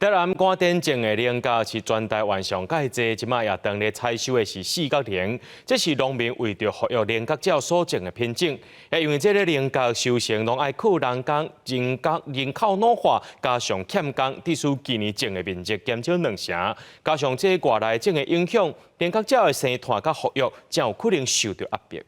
台南官田種的菱角是全台灣上蓋濟，這擺也當咧採收的是四角菱，這是農民為著復育菱角鳥所種的品種。因為這个菱角收成攏愛靠人工，人工人口老化，加上欠工，致使今年種的面積減少兩成，加上這外來種的影響，菱角鳥的生態佮復育真有可能受著壓迫。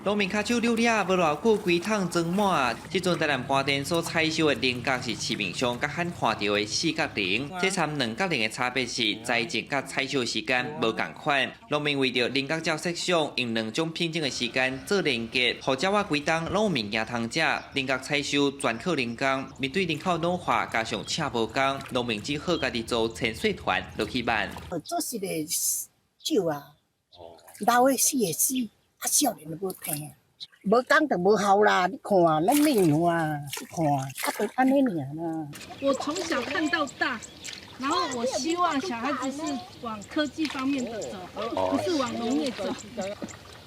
農民跤手遛掠，無偌久規桶裝滿。這陣台南官田所採收的菱角是市面上較罕看著的四角菱。這參兩角菱的差別是栽種佮採收時間無仝款。農民為著菱角鳥設想，用兩種品種的時間做連結，予鳥仔規冬攏有物件通食。菱角採收全靠人工，面對人口老化加上請無工，農民只好家己組潛水團落去挽。做是個少啊，老的死的死。啊，少年都無聽，無工就無效啦。你看，攏免啊，你看，啊，就按呢爾啦。我從小看到大，然後我希望小孩子是往科技方面的走，不是往農業走。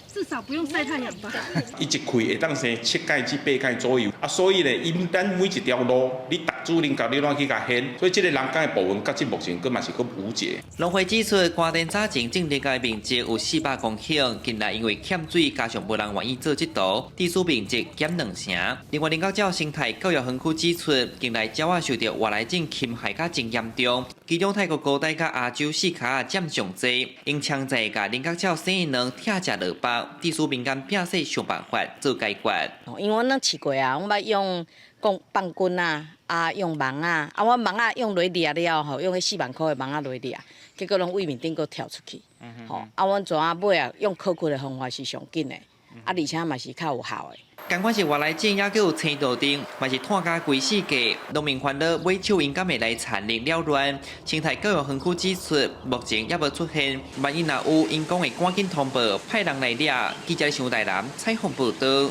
至少不用曬太陽吧。伊一開會當生七蓋至八蓋左右，啊，所以咧，𪜶咱每一條路，你逐株菱角你攏去共牽，所以這个人工的部分，截至目前閣嘛是閣無解。農會指出，官田早前種菱角的面積有400公頃，近來因為欠水，加上無人願意做這道，致使面積減兩成。另外，菱角鳥生態教育園區指出，近來鳥仔受著外來種侵害較真嚴重，其中泰國高台佮亞洲四跤仔佔上濟，𪜶強制共菱角鳥生的卵拆食落腹，致使民間摒細想辦法做解決。因為阮攏試過啊，阮捌用講放棍啊，啊用網仔，啊阮網仔用落掠了吼，用彼4萬箍的網仔落掠，結果攏對面頂閣跳出去，吼啊阮怎啊尾啊用烤骨的方法是上緊的，啊而且嘛是較有效的。仝款是外來種，猶閣有青豆丁，嘛是炭焦規世界。農民煩惱尾手𪜶敢會來殘掠擾亂。生態教育園區指出，目前猶無出現，萬一若有，𪜶講會趕緊通報，派人來掠。記者上台南採訪報導。